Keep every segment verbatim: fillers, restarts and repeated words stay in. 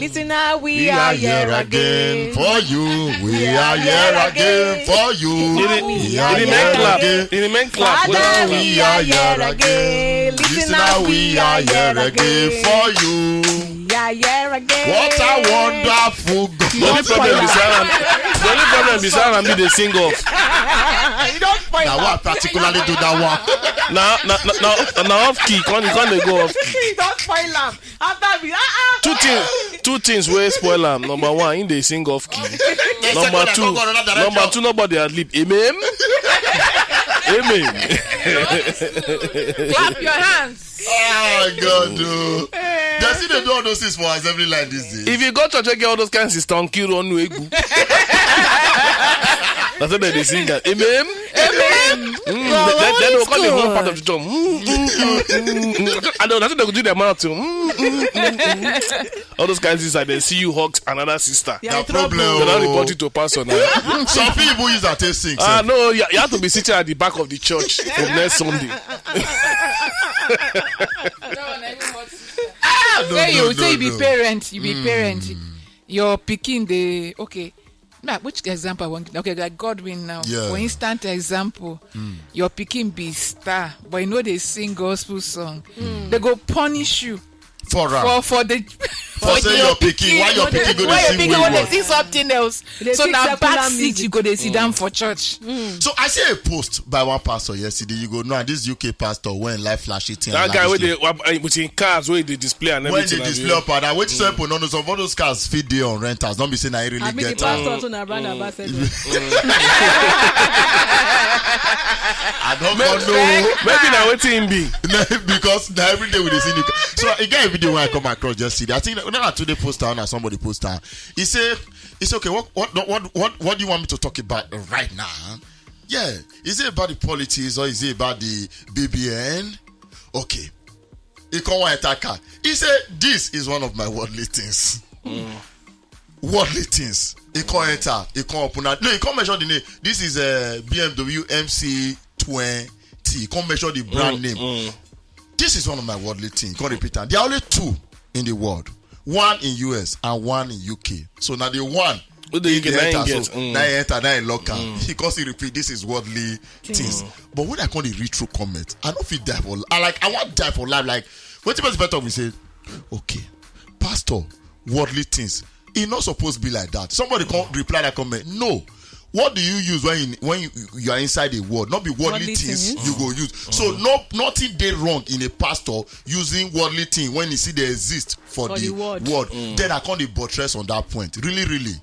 Listen now, we are here again for you. We are here again for you. It remain clap. It remain clap. Father, we are here again. Listen now, we are here again for you. We are here again. What a wonderful God. The only problem be say Aram, the only problem be say Aram be dey sing off. You don't find Now, why I particularly do that one? Na na na na na off key. Come come dey go off key. You don't find am. After me, ah ah. Two things, two things wey spoil am. Number one, he dey sing off key. Number two, number two, nobody had leap. Amen. Amen. Clap your hands. Ah, God, oh. They still dey do all those things for assembly line these days. If you go church, you get all those kinds of tonki ronu egu. That's what they dey sing. Amen. Amen. Mm, then they go call the whole part of the church. Mm, mm, mm, mm, mm. And that's what they go do their mouth too. Mm, mm, mm, mm. All those kinds of things, like they see you hug another sister. Na problem. They don't report it to pastor now. Some people use that take sing. Ah no, you, you have to be sitting at the back of the church for next Sunday. Ah, no, Say no, you say no, you be no. parent, you be parent. Your pikin dey okay. Now, which example I want? Okay, like Godwin now. Yeah. For instant example, your pikin be star, but you know they sing gospel song. They go punish you For am. for for the For say your pikin, why your pikin go why dey your sing pikin go dey wayward? Sing something else. They So sing na secular back seat music. You go dey sit down for church. So I see a post by one pastor yesterday. You go know this U K pastor when life flashy thing. That guy with the uh, with him cars, where they display and When everything. they And display up and wetin some people no know, some of those cars fit dey on rentals. Don't be say na he really I mean, the get am. pastor too na roundabout setting. I don't know. Maybe na wetin him be. Because na every day we dey see new car. So I get a video when I come across yesterday. I think na today post am or somebody post am. He say, he say, okay, what what what what what do you want me to talk about right now? Yeah, is it about the politics or is it about the B B N? Okay. He come one enter car. He say, this is one of my worldly things. Worldly things. He come enter. He come open. No, he come mention the name. This is a B M W M C twenty. He come mention the brand name. This is one of my worldly things. He come repeat am. There are only two in the world. One in U S and one in U K. So now the one Who the U K he na him enter, get, so mm. Now he enter, now he lock am. He come still repeat, this is worldly things. But when I come dey read through comment, I no fit die for life. I like I want die for life. Like wetin person fit talk me say, okay, pastor, worldly things. E no suppose be like that. Somebody come reply that comment. No. What do you use when you, when you, you are inside a world? Not be worldly, Worldly things, things. You go use. So no nothing dey wrong in a pastor using worldly thing when he see they exist for, For the, the world. world. Then I come dey buttress on that point. Really, really,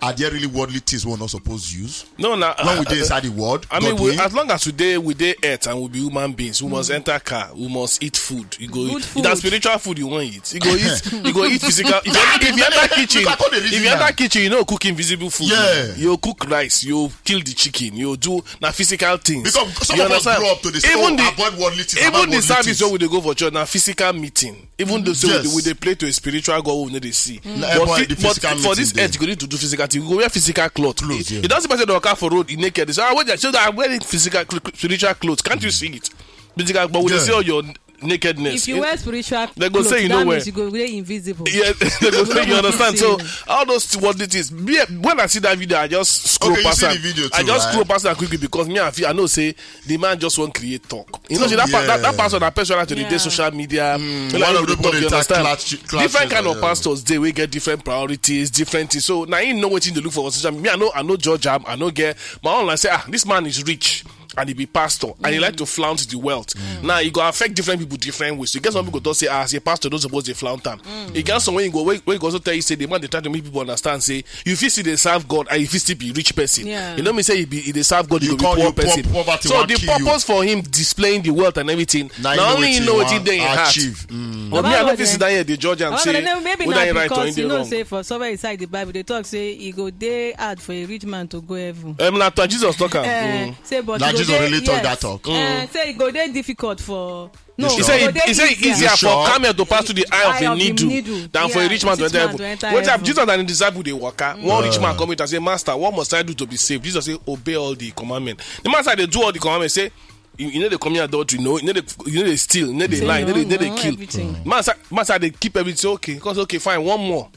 are there really worldly things we no suppose use? No, na When we uh, dey inside the world, I mean, God we, will- as long as we dey we dey earth and we be human beings, we must enter car, we must eat food. You go Good eat. Food. That's spiritual food you want eat. You go eat. You go eat physical. If you, if you enter kitchen, I can't dey if reason you enter now. Kitchen, you know cooking visible food. Yeah. You cook rice. You kill the chicken. You do na physical things. Because some You of us understand? Grow up to the say, Even oh, the avoid worldly things. Even Avoid the worldly service things. Wey we dey go for church na physical meeting. Even though say we Yes. dey- we dey play to a spiritual God we no dey see. Na- But, but fi- the but physical for this meeting earth, dey. You go need to do physical thing. You go wear physical cloth. Clothes, You yeah. don see person dey waka for road, he naked. They say, ah, wait, so I'm wearing physical cl- cl- spiritual clothes. Can't you see it? Physical, but we dey Yeah. see all your nakedness. If you wear spiritual They go clothes, say you that know means where. You go dey invisible. Yeah, they go say you understand. So See. All those worldly things. Me, when I see that video, I just scroll Okay, you past see am. The video too, I just right? Scroll past that quickly because me, I feel I know say the man just wan create talk. You know, see that, pa- that, that Yeah. pastor, that person to dey Yeah. social media. Mm, Like, one you of the dey talk, people you dey understand? Clash, clash, Different kind of yeah. Pastors dey wey get different priorities, different things. So now you know what you look for on social media. Me, I know, I know George Am, I know get my own. I say, ah, this man is rich. And he be pastor and he like to flaunt the wealth. Now he go affect different people different ways. So you get some people go say, ah, as a pastor, don't suppose they flaunt am. You get some when you go, when, when you go also tell you say the man they try to make people understand say you fit still dey serve God and you fit still be rich person. Yeah. You know me say he be he dey serve God, you, You go call- be poor you poor- person. Poverty So wan the kill you. Purpose for him displaying the wealth and everything. Now Now you know only he wetin know you what he want dey in heart. achieve. Mm. But me, I Baba no God, fit sit eh? down here dey judge am Baba say God, eh, maybe na whether he right or he because dey you know wrong. Say for somewhere inside the Bible, they talk say e go dey hard for a rich man to go heaven. Um, na to Jesus talk am. Eh, Mm. say but Na e go Jesus dey- really talk yes. That talk. Eh, say e go dey difficult for. No, He e say go he, dey he say easier. easier for Sure. Camel to pass to the eye of Eye a of the needle needle. Than for a Yeah, rich man to rich enter man heaven. to enter What if heaven. Jesus and the disciple dey waka? One rich man come meet and say, "Master, what must I do to be saved?" Jesus say, "Obey all the commandments." The man say, "They do all the commandments." Say, "You, you know they commit adultery, no? You know they, you know they steal, you know they Say lie, you know no, they, you know they no, kill." Everything. Man say, man say they keep everything. Say, "Okay, cause okay, fine, one more."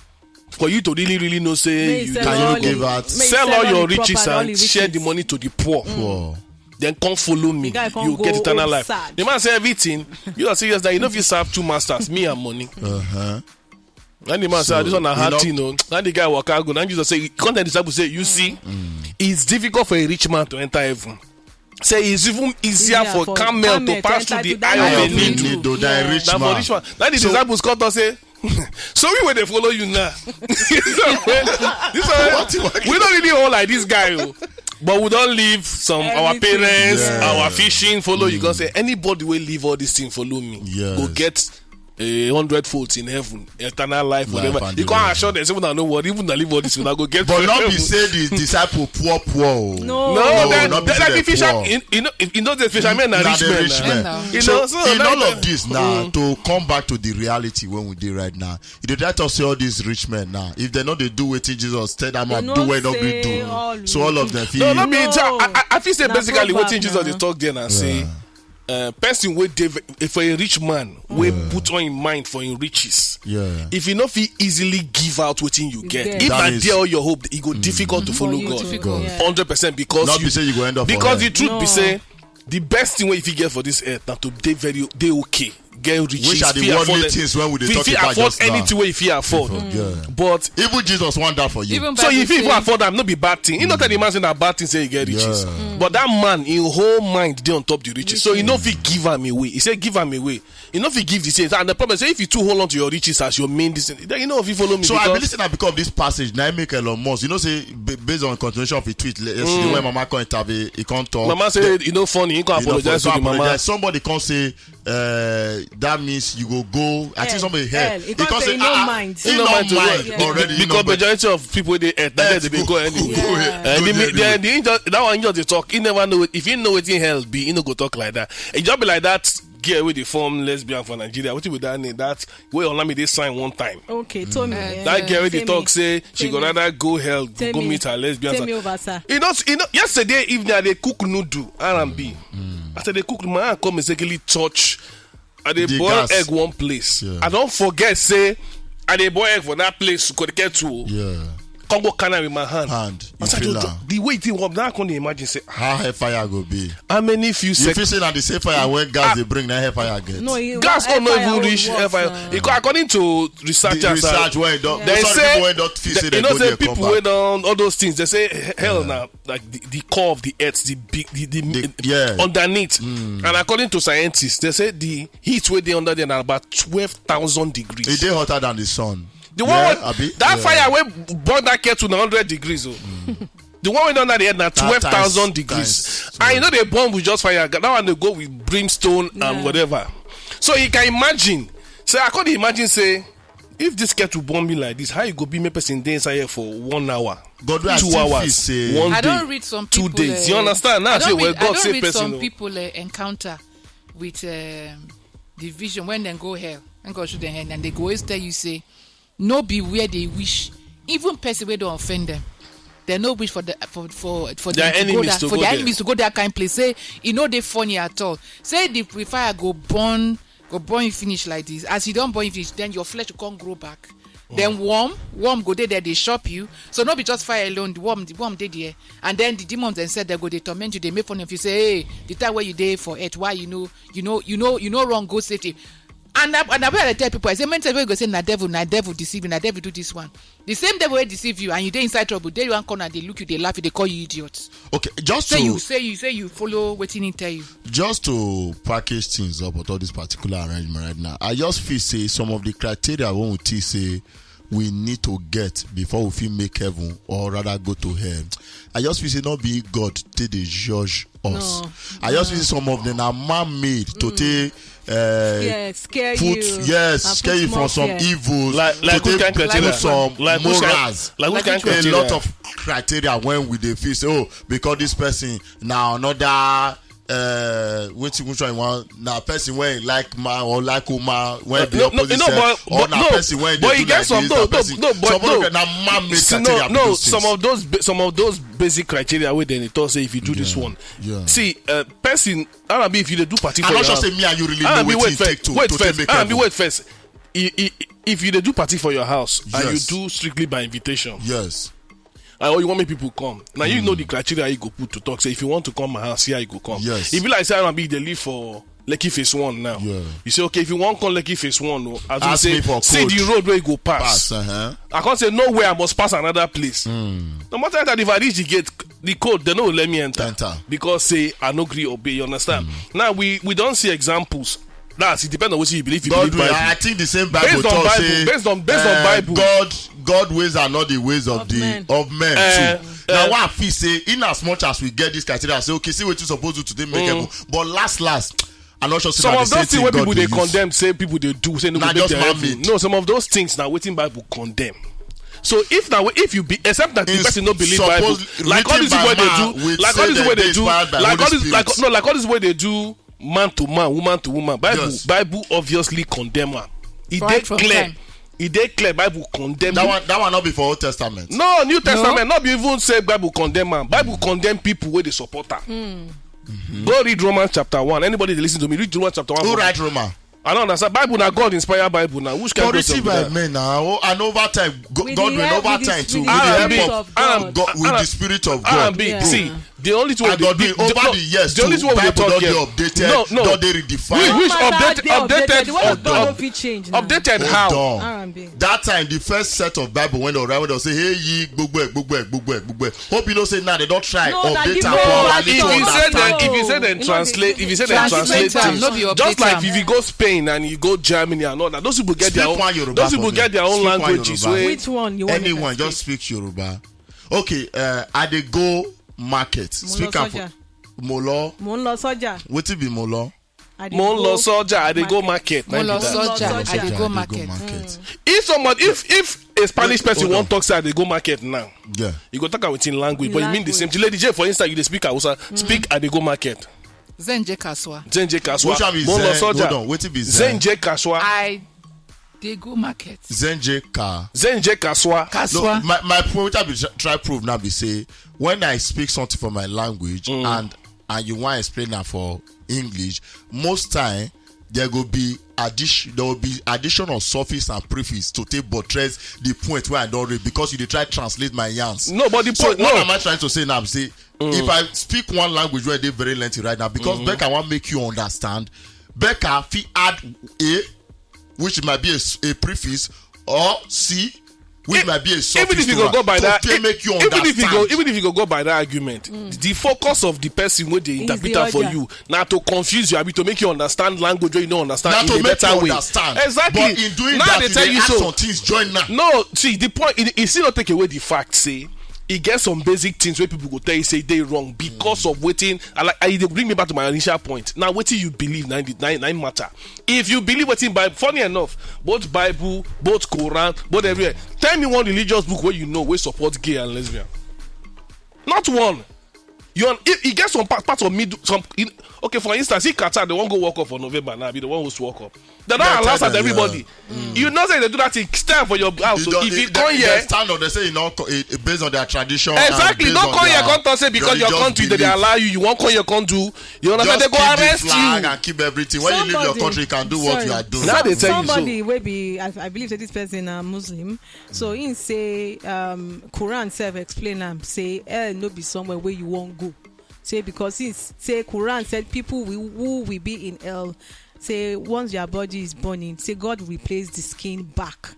for you to really, really know say you sell all, give out, sell all your riches and share the money to the poor. Poor. Then come follow me. You get eternal life. The man say everything. You are serious that you know if you serve two masters, me and money. Uh-huh. And the man say, "Ah, this one na hard thing, no." And the guy walk out go. And Jesus say, come the disciples say, "You see, it's difficult for a rich man to enter heaven." Say it's even easier for camel to pass through the eye of a needle than for rich man. Then the disciples come to say, "So we wey dey follow you now." This one, we don't really hold like this guy, oh. But we don't leave some our parents, our fishing, follow you. God say, "Anybody will leave all this thing, follow me. Go get a hundred folds in heaven, eternal life, whatever." You can't assure them, say, "Una no worry, even I leave all this, una go get." But not be say the disciple poor, poor. No, no, that, not be that, that the fisher, you, you know, if you know the fishermen are rich men. Rich men. You know, so in all of this now, to come back to the reality when we do right now, you dey try to say all these rich men now, if they know they do what Jesus tell them, do what not gree do. So all of them feel. No, no, be I, I feel say basically what Jesus dey talk there now say, uh, person wey dey ve- for a rich man wey put on him mind for him riches. Yeah. If you no fit easily give out wetin you get, if na there all your hope, e go difficult to follow God. Hundred percent because not be say you go end up because the truth be say the best thing wey you fit get for this earth na to dey very dey okay, get rich, which are the worldly things when we dey talk about just now. Anything wey you fit afford. But even Jesus want that for you. So if you fit afford am, no be bad thing. He no tell the man say na bad thing say you get riches. But that man, him whole mind dey on top the riches. So he no fit give am away. He say give am away. He no fit give the same. And the problem say if you too hold on to your riches as your main this thing, then you no fit follow me. So I believe say na because of this passage na make Elon Musk. You know say based on continuation of a tweet yesterday when Mama come interview, he come talk. Mama say e no funny. He come apologize to the mama. Somebody come say uh, that means you go go. I think somebody hell. He can't say he no mind. He no mind already because majority of people dey earth that they go anywhere. And the, the, the, that one just dey talk. He never know if he know wetin hell be. He no go talk like that. It just be like that girl wey dey form lesbian for Nigeria. Wetin be that name? That wey Olamide sign one time. Okay, Tomi. That girl wey dey talk say she go rather go hell go meet her lesbian. You know, you know, yesterday evening I dey cook noodle R and B. I said they cook my hand come mistakenly touch. I dey boil egg one place. I don't forget say I dey boil egg for that place. Go get to. Yeah. Come go carry with my hand. Hand. I said, the way it was, now I can't imagine say how hell fire go be. How many few seconds? If you say that the same fire when gas they bring, that hell fire get. No, gas will not even reach hell fire. According to researchers, research where they say people wey don all those things. They say hell now. Like the, the core of the earth, the big, the, the, the yeah. Underneath. Mm. And according to scientists, they say the heat where they under there are about twelve thousand degrees. It is hotter than the sun. The one yeah, with, that yeah. Fire where burn that kettle na hundred degrees. Oh. Mm. The one wey don under the earth na twelve thousand degrees. And you know they burn with just fire. That one they go with brimstone yeah. And whatever. So you can imagine. So I could imagine say if this kettle burn me like this, how you go be make person dey inside here for one hour, God, two hours, say, one day, I don't read some people, two days. You understand? Now I say well, God say person. Some people uh, encounter with um, the vision when they go hell, and God show them hell, and they go always tell you say, no be where they wish, even person wey don offend them. They no wish for the for for for their enemies to go that kind place. Say e no dey funny at all. Say the fire go burn go burn you finish like this. As you don burn you finish, then your flesh go come grow back. Then worm worm go dey there dey chop you. So no be just fire alone, the worm the worm dey there. And then the demons dem sef dem go dey torment you, dey make fun of you, say, hey, the time wey you dey for earth, why you no you no you no you no run go safety? And na and na why I dey tell people, I say many times wey you go say na devil na devil deceive me, na devil do this one. The same devil wey deceive you and you dey inside trouble, dey one corner dey look you, dey laugh, you dey call you idiot. Okay, just say to you say you say you follow wetin he tell you. Just to package things up with all this particular arrangement right now, I just feel say some of the criteria wey we think say we need to get before we fit make heaven or rather go to hell, I just feel say not be God take dey judge us. No. I just feel some of them are man-made to take uh, yeah, scare put, you. Yes, scare you from some evils. Like, like to take put some like morals. Like, like a lot of criteria when we dey feel say, oh, because this person now another uh, wetin which one you want na person wey like man or like woman wey be opposite sex or na person wey dey do like this na person. Some of them na man make criteria. No, some of those some of those basic criteria wey dem dey talk say if you do this one, see, uh, person, I don't be if you dey do party for your house. I'm not sure say me and you really know wetin e take to take make am. Wait first. if you dey do party for your house and you Yes. do strictly by invitation, Yes. and you want make people come, now you know the criteria you go put to talk say if you want to come my house, here you go come. Yes. E be like say R and B dey live for Lekki phase one now. Yeah. You say, okay, if you wan come Lekki phase one, no, as we Ask say, me for see code. The road where you go pass. Pass. Uh-huh. I can't say no way I must pass another place. No matter that, if I reach the gate, the code, they no let me enter. Enter. Because say I no gree obey. You understand? Now we we don't see examples. That's it depends on what you believe. You God believe will, Bible. I think the same Bible Based on talk Bible, say based on- based on uh, Bible. God God ways are not the ways of, Of the men. of men Eh, too. Now eh. What I feel say in as much as we get this criteria, say okay, see what you supposed to today make heaven. But last last, I'm not sure. Some of those things where people they condemn, say people they do, say no, Nah, go make just their man heaven. made. No, some of those things now waiting Bible condemn. So if now if you be except that the It's person no believe supposed- Bible, like all written this by way man they do, with like all say this they way they dey do, inspired by like Holy all this like Spirit. No, like all this way they do man to man, woman to woman. Bible Yes. Bible obviously condemn am. E dey Right from clear. time. E dey clear. Bible condemn. That you. One that one not be for Old Testament. No, New Testament not be even say Bible condemn am. Bible condemn people where they support am. Go read Romans chapter one. Anybody they listen to me, read Romans chapter one. Who for me. Write Roman? I don't understand. Bible na God inspire Bible now. Which kind But of written by men now, and over time, Go- With God the will help- over with the time too, Spirit, with the R and help B, of of R and God, with R- the Spirit of R God. and B. Yeah. See, the only thing And God the, doing over no, the years the only too, thing we dey Bible talk don dey here. Updated, No, no. don dey redefined. Which, which No matter update, how they updated, updated, the word of God up- no fit change. Updated how? Hold on. R and B. That time, the first set of Bible when they arrived, they say, "Hey, ye, gbogbo, ẹ, gbogbo, ẹ, gbogbo, ẹ, gbogbo." Ẹ." Hope you know say now they don't try No, that give am no for our back little If you say understanding. that, if you say they You know, translate, if you say they Translate translate am, things, no be update just like am. If you go Spain and you go Germany and all that, those people get Speak their own, one Yoruba those people for me. Get their own Speak one languages. Yoruba. Wey Which one you want? Anyone, just speak Yoruba. Okay, uh, I dey go market. Mo lọ Speak am for sọ́jà. Mo lọ. Mo ń lọ sọ́jà. Wetin be Mo lọ? I dey Mo ń lọ go sọ́jà, I dey go market. Market. Mo lọ Na be that. sọ́jà, I dey go I dey go market. Market. If somebody, if if a Spanish Wait, person hold wan on. Talk say I dey go market now, Yeah. You go talk am within language, but you mean the Language. Same thing. Lady J, for instance, you dey speak Hausa, speak I dey go market. Zan je kasuwa. Zan je kasuwa. Which one be Mo ń lọ Zen? Sọ́jà. Hold on, wetin be Zen? Zan je kasuwa. I dey go market. Zen je ka. Zan je kasuwa. Kasuwa. No, my my point, which I be try, try prove now be say when I speak something for my language and and you wan explain am for English, most time there go be addition, there will be addition of suffix and prefix to take buttress the point where I don't read because you dey try translate my yarns. No, but the So point, what no. Am I trying to say now? Say if I speak one language where they very lengthy right now because Becca wan make you understand, Becca fit add a, which might be a, s- a prefix, or c, which If- might be a Even suffix if you to go am, go by to that, take if- make you even understand. If you go, even if you go go by that argument, the focus of the person wey dey Is interpret the am for order. You na to confuse you, abi to make you understand language wey you no understand Na in to a make better you way. Understand. Exactly. But in doing Now that, they you tell dey you add so. Some things join now. No, see the point. It, it still not take away the fact say e get some basic things wey people go tell you say dey wrong because of wetin. I like, I dey bring me back to my initial point. Now wetin you believe na im the- na im- na im matter. If you believe wetin Bible, funny enough, both Bible, both Quran, both everywhere. Tell me one religious book wey you know wey support gay and lesbian. Not one. You on, e, e get some part, part of middle, some in, okay, for instance, if Qatar they wan go World Cup for November now, be the one host World Cup. They don't That allow time, that everybody. You know say they do that thing, stand for your house. So Don't- if you they- come they here, Stand up, they say you know it, it based on their tradition. And exactly, based don't on come here, their come talk say because your religious country they, they belief. Allow you, you won't come your country. You understand? Just They go keep the arrest flag you. And keep everything. When you leave your Somebody- country, you can do what you sorry. are doing. Now they tell you so. Somebody wey be I, I believe say this person na Muslim, so he say um, Quran self explain am say hell no be somewhere where you won't go. Say because he say Quran said people will, who will be in hell. Say once your body is burning, say God replace the skin back,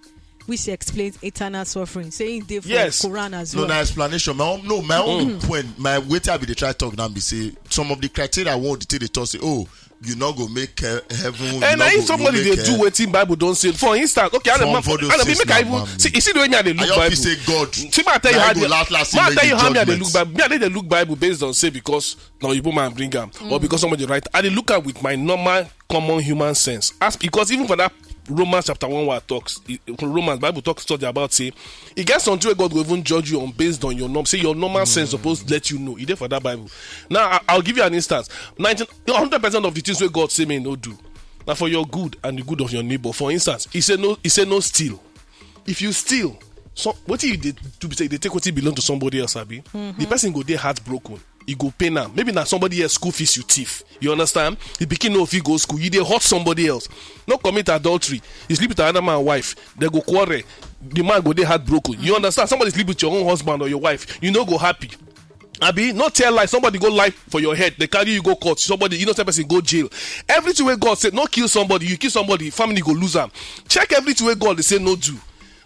which explains eternal suffering. Say in dey for Yes. Quran as No, well. Na explanation. My own, no, my own point, my wetin I be dey try talk now be say some of the criteria I want to take the talk say, oh, you not go make he- heaven. You And not if go- you somebody make they he- do wetin Bible don't say, for instance, okay, I From don't for those I don't things make I now, even man. See, you see the way me I dey I look just Bible. feel say God. See, ma tell you Na how him go the- last last ma make the tell you how me I dey judgment. Look Bible. Me I dey dey look Bible based on say because now you put man bring am or because somebody write. I dey look am with my normal common human sense. As because even for that Romans chapter one where I talks, it- Romans Bible talks study about say e get something where God will even judge you on based on your norm. Say your normal sense supposed let you know. E dey for that Bible. Now I, I'll give you an instance. Ninety, hundred percent of the things where God say may no do. Now for your good and the good of your neighbor. For instance, he say no. He say no steal. If you steal, so what do you dey do? Be say they take what belong to somebody else, abi? The person go dey heartbroken. e go pain am. Maybe na somebody else school fees you thief. You understand? The pikin no fit go school. You dey hurt somebody else. No commit adultery. You sleep with another man wife. They go quarrel. The man go dey heartbroken. You understand? Somebody sleep with your own husband or your wife. You no go happy. Abi, no tell lie. Somebody go lie for your head. They carry you go court. Somebody, innocent person, go jail. Everything wey God say, no kill somebody. You kill somebody, family go lose am. Check everything wey God dey say no do.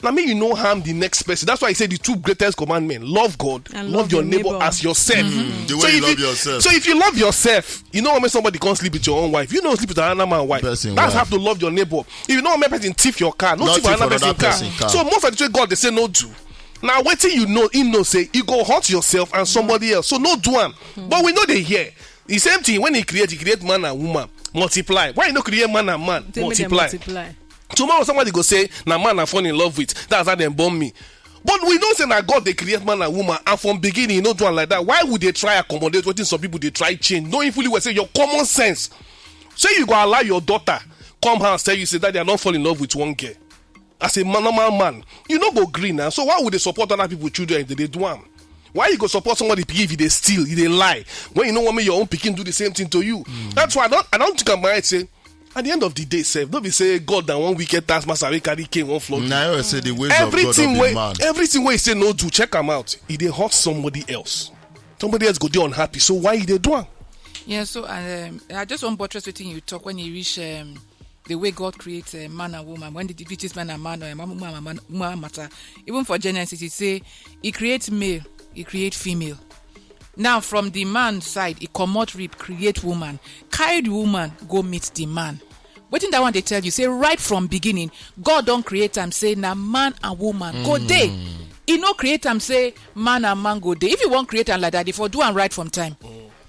Na me you no harm the next person. That's why he said the two greatest commandments: love God, And love love your your neighbor neighbor. As yourself. The So way you if love yourself. So if you love yourself, you know what make somebody come sleep with your own wife. You know sleep with another man wife. Person That's wife. How to love your neighbor. If you know what make person thief your car, not Not thief thief another another person car. Person car. So most of the things God dey say no do. Now wetin you know, he know say you go hurt yourself and somebody else. So no do am. But we know they hear the same thing when he create, he create man and woman. Multiply. Why you no create man and man? Say make dem Multiply. Multiply. Tomorrow somebody go say na man I fall in love with. That's how dem born me. But we know say na God dey create man and woman, and from beginning he no do am like that. Why would they try accommodate wetin some people dey try change, knowing fully well say your common sense say you go allow your daughter come house tell you say, "Daddy, I don fall in love with one girl." As a man, normal man, you no go gree now. So why would they support other people children if they dey do am? Why you go support somebody pikin if you dey steal, you dey lie, when you no want make your own pikin do the same thing to you? That's why I don't, I don't think I'm right say at the end of the day, sef, no be say God na one wicked taskmaster wey carry cane wan flog you. Na I say the ways Everything of God wey of man. Everything wey say no do, check am out. E dey hurt somebody else. Somebody else go dey unhappy. So why you dey do am? Yeah, so and um, I just want buttress wetin you talk when you reach um, the way God creates uh, man and woman. When the differences man and man or man, woman and man, woman matter. Even for Genesis, it say he creates male, he creates female. Now from the man side, he comot rib, create woman, carry the woman go meet the man. Wetin that one dey tell you? Say right from beginning, God don create am. Say na man and woman go dey. He no create am. Say man and man go dey. If you wan create am like that, if for do am right from time.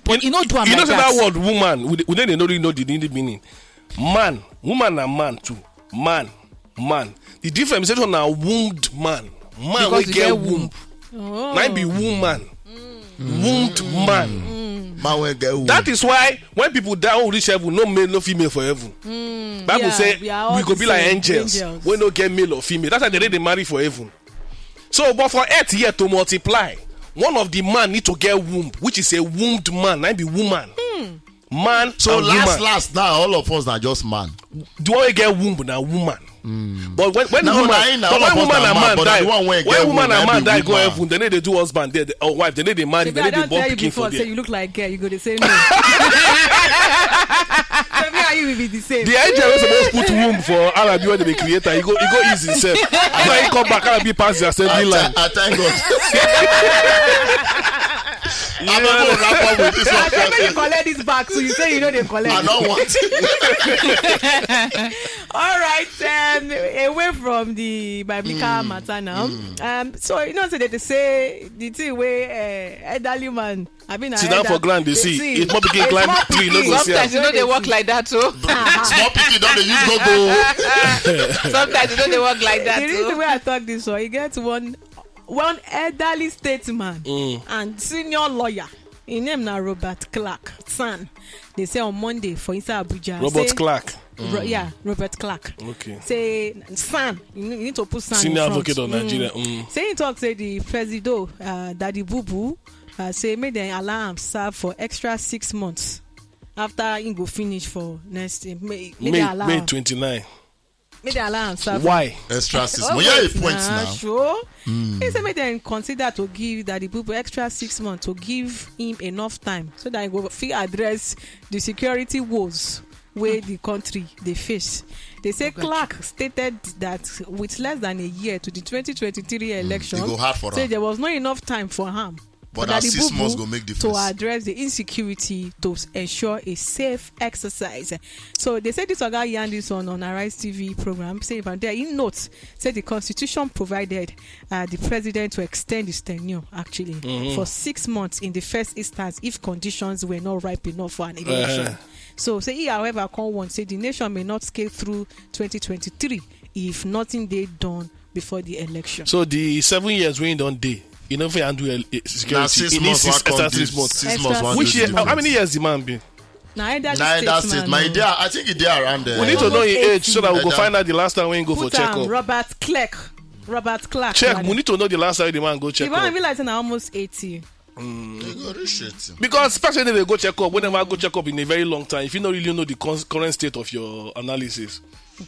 But you no do am You know like say that. That word woman, we dey, we dey no really know the, the meaning. Man, woman na man too. Man, man. The differentiation na wombed man. Man Because wey you get get womb. womb. Na him be woman. Wombed man. Man wey get womb. That is why when people die, who reach heaven, no male, no female for heaven. Bible Yeah, say we are all we go the be like same, angels, angels. Wey no get male or female. That's why they dey marry for heaven. So, but for earth here to multiply, one of the man need to get womb, which is a wombed man. Na be woman. Man So and last, woman. Last now, all of us are just man. The one wey get womb na woman. But when when No, woman, na him na but all when of us woman na and man, man but na die, the one wey get when womb, woman na and him man be die go woman. Heaven, they no dey do husband there, or wife. They no dey marry. Shebi They I no dey don born tell you pikin for before say there. You look like girl. You go the same way. So me and you will be the same. The angel wey suppose put womb for Arabi when they create am, he go he go easy himself. After he come back, Arabi pass the assembly I, line. thank- I thank God. I don't know wrap up with this one. I say make you collect this back, so you say you know they collect. I don't want it. All right, um, away from the biblical matter now. Um, so you know, so they say the thing where uh, elderly man. I mean, Sit down for ground, they see. If more pikin climb tree, no go see am. Sometimes you know they work like that too. Small pikin don dey use go go. Sometimes you know they work like that The reason too. Why I talk this one, you get one one elderly statesman and senior lawyer. His name na Robert Clark, son. They say on Monday for inside Abuja. Robert Say- Clark. Ro- yeah, Robert Clark. Okay. Say son. You need, you need to put son. Senior In front. advocate of Nigeria. Mm. Say he talk say the presido, uh, Daddy Boo Boo, uh, say make dem allow am serve for extra six months after he go finish for next year. Make, make May dem allow May am. twenty-nine. Make dem allow am serve. Why? Extra six Oh, months. Yeah, wait he points na, now. Sure. He say make dem consider to give Daddy Boo Boo extra six months to give him enough time so that he go fit address the security woes wey the country dey face. They say Clark stated that with less than a year to the twenty twenty-three election, E go hard for say am. There was not enough time for am. But Daddy that six Boo months Boo go make to difference. Address the insecurity to ensure a safe exercise. So they say this oga yarn this on on Arise T V program. Say if I'm there, he notes say the constitution provided uh, the president to extend his tenure actually for six months in the first instance if conditions were not ripe enough for an election. Uh-huh. So say he, however, come warn say the nation may not scale through twenty twenty-three if nothing dey done before the election. So the seven years wey he don dey, he no fit handle el- eh, security. Na six He need months. six, One come extra dey six months. Six Extra months. One Which do year? six How months. Many years the man been? Na either Na either state state. man My o. dear, I think e dey around there. We need to know his Almost age so that we go Either- Find out the last time when he go for Put am checkup. Robert Clark. Robert Clark. Check. Rather. We need to know the last time the man go check The man up. Be like say na almost eighty. You go reach it. Because person wey dey go check up, wey never go check up in a very long time, if you no really know the con- current state of your analysis,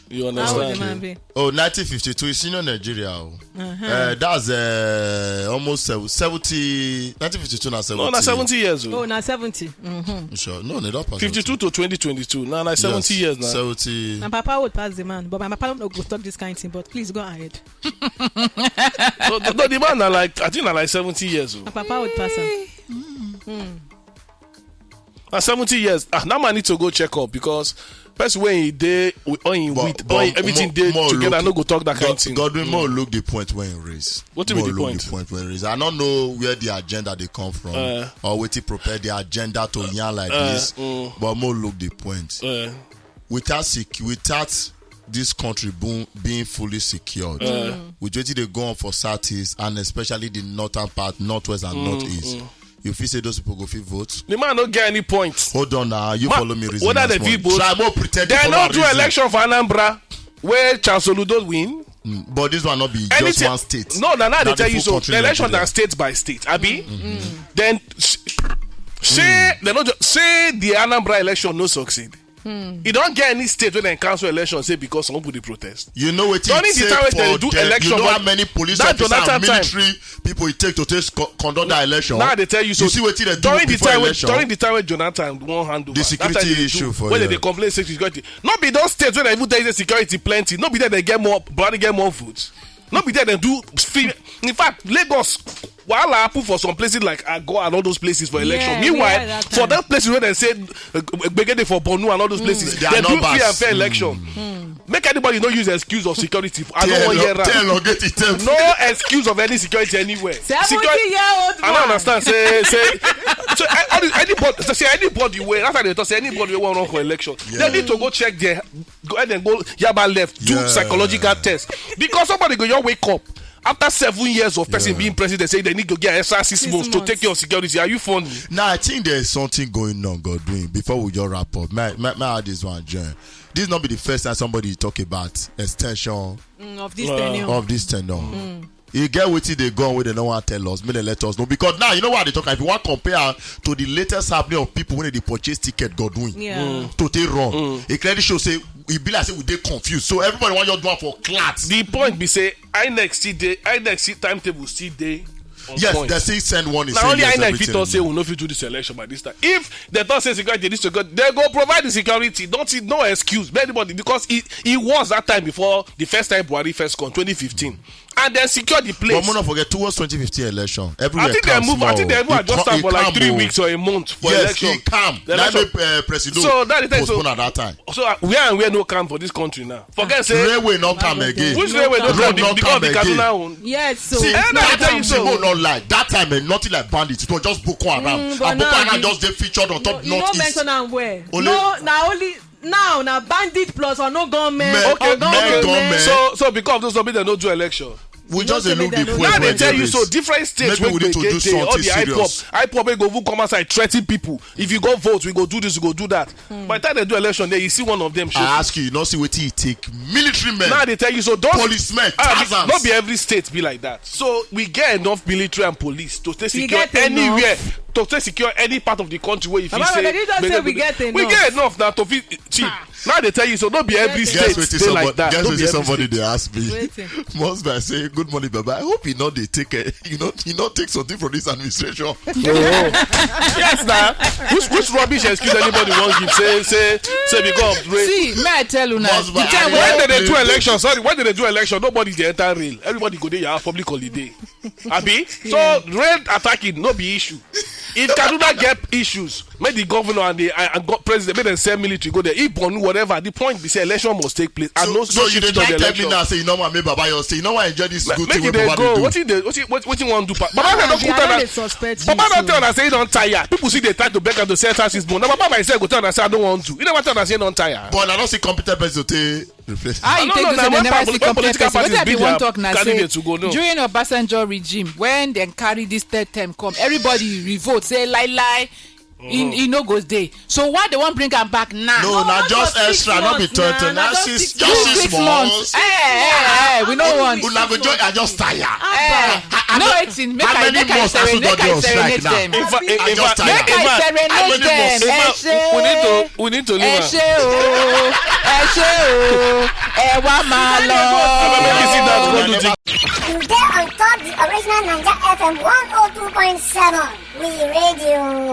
you How old the understand. Man be? Oh, nineteen fifty-two is senior Nigeria. Oh. Uh, that's uh, almost sev- seventy. nineteen fifty-two na seventy. No, na seventy years Oh, old. Na seventy. Mm-hmm. Sure. No, no, don't pass fifty-two to twenty twenty-two. Now, like seventy years now. seventy. My papa would pass the man, but my papa no go talk this kind thing. But please go ahead. So, the, the man na like, I think na like seventy years old. My papa would pass him. Na seventy years. Ah, that man need to go check up because person wey he dey with all him But- with but all him, everything mo- dey mo together look- no go talk that kind God, thing. Godwin, more look the point when he raise. Wetin be More the look point? The point when he raise. I don't know where the agenda they come from Uh. or what he prepare the agenda to yarn like Uh, this. mm. But more look the point. Uh, Without sec- without this country boom, being fully secured, with wetin dey go on for southeast and especially the northern part, northwest and northeast, you feel say those people go fit vote. The man no get any point. Hold on now, you Ma- follow me reason. whether That's they one. fit vote, Try more pretend They to no follow do reason. Election for Anambra where Chancellor Udo win. Mm, but this one not be just Anything- one state. No, na now they Na tell the you full so. Country The election Nigeria. Na state by state, abi. Then s- say they no ju- say the Anambra election no succeed. You don't get any state when they cancel election say because some people dey protest. You know what? During the time when they do election, You know but how many police that officers Jonathan and time- military people it take to take co- conduct that election. Now they tell you so. You see what they do During the before time when election. During the time when Jonathan won hand over, The that time security they do- issue for when here. They complain say security. Not be those states when they even tell you say security plenty. Not be that they get more, Buhari get more votes. Not be that they do. Feel, in fact, Lagos. Wahala happen for some places like Ago and all those places for election. Yeah, we Meanwhile, heard that for time. That places where they say uh, gbegede for Borno and all those places, Their they do numbers. Free and fair election. Make anybody no use excuse of security. I don't Tell want hear lo- tell am. Longate it tell. No excuse of any security anywhere. Seventy-year-old I don't man. Understand. Say say. So a- any- anybody so say anybody wey after they talk say anybody wey wan run for election, Yeah. They need to go check their go and then go yaba left do Yeah. Psychological test because somebody go just wake up after seven years of person Yeah. Being president say they need to get extra six Six months to months. Take your security. Are you funny? Now I think there's something going on, Godwin. Before we just wrap up, my my, my add this one, John. This not be the first time somebody talk about extension Mm, of this Uh, tenure. Of this tenure. You get wetin dey go on wey dem no wan tell us, make dem let us know because now you know what I dey talk. If you wan compare am to the latest happening of people wey dey purchase ticket, Godwin Yeah. to take run, e clearly show say e be like say we dey confused. So everybody wan just do am for clout. The point be say INEC still dey, INEC still timetable still dey. On Yes, point. They still send one. Na only INEC fit talk say we no fit do this election by this time. If they talk say security this security, they go provide the security. Don't see no excuse, anybody, because it it was that time before the first time Buhari first come twenty fifteen, and then secure the place. But we no forget towards twenty fifteen election. Everywhere I think they calm move. I think they small. even adjust am for like three weeks or a month for Yes, election. e calm. The That election. Make uh, President So that is postpone so- at that time. So uh, where and where no calm for this country now? Forget say Railway no calm again. Which railway no Road calm? no Because calm the Kaduna again. Own. Yes, so See, Eh, na that I tell time you the so. Road no like. That time, eh, nothing like bandits. It was just Boko Haram. Mm, but And Boko now Haram you- just dey featured on top you no northeast. Mention am well. Only- No, na only now na bandit plus or no gunmen. Men- Or Okay, men gunmen. gunmen. So so because of those people they no do election. We You just know dey look say the they point don't- Now wey they tell dey you so raise. Different states Maybe we wey need to do gbege dey all the something IPOB. serious. IPOB wey go even come outside threaten people. If you go vote, we go do this, we go do that. By the time they do election, then you see one of them show. I ask you, you know, see wetin e take. Military men, Now they tell you so. Don't policemen, Ah, thousands. Not be every state be like that. So we get enough military and police to take We secure get enough. Anywhere to take secure any part of the country where if Baba, you say they just say we get we enough. Get enough now to fit. See, now they tell you so. Not be every Guess state Guess wetin dey like somebody, that. guess No be wetin every somebody state. Dey ask me. Wetin? Must be say, good morning, Baba. I hope you not dey take uh, you not you not take something from this administration. Yes, now. Which which rubbish excuse anybody wants give? Say say say because of rain. See, may I tell una Must the be- time When wey they dey do election, sorry, when they dey do election, nobody dey enter rail. Everybody go dey your house, public holiday. Abi? So rail attacking no be issue. If Kaduna get issues, make the governor and the and, and go, president make them send military go there. If Borno, whatever, the point be say election must take place. And So, no, so no you dey shift on the try tell me election. Now say you no wan make Baba your say you no wan enjoy this good Make thing it wey dey Baba go. dey do. Wetin dey wetin wetin wetin wan do pa? Baba I no dey- I put no dey am. Suspect Baba you. Don tell una say he don tire. People see dey try to beg am to sell taxes more. Na Baba by himself go tell una say I don't want to. He never tell una say he don tire. But I don't see competent person to take replace. how you No, take no, do na say they when never pol- see when competent political person parties wetin I be bring wan their talk na say candidates to go, no. During Obasanjo regime when dem carry this third term come, everybody revolt say lie lie, e e no go dey. So why they wan bring am back now? No, na not just for six extra, not be months now, thirty. na Na just six, six just months. six months. Eh, eh, eh, we no want. Una go join. I just tire. Abba. I, No, wetin, make I, make I serenade, make I serenade them. In fact, in fact, make I serenade them. Ẹ ṣé, we need to, we need to leave. Ẹ ṣé o, ẹ ṣé o, ẹ wá máa lọ. Abeg, make you sit down, go do thing. You dey on top the original Naija F M one oh two point seven. We radio.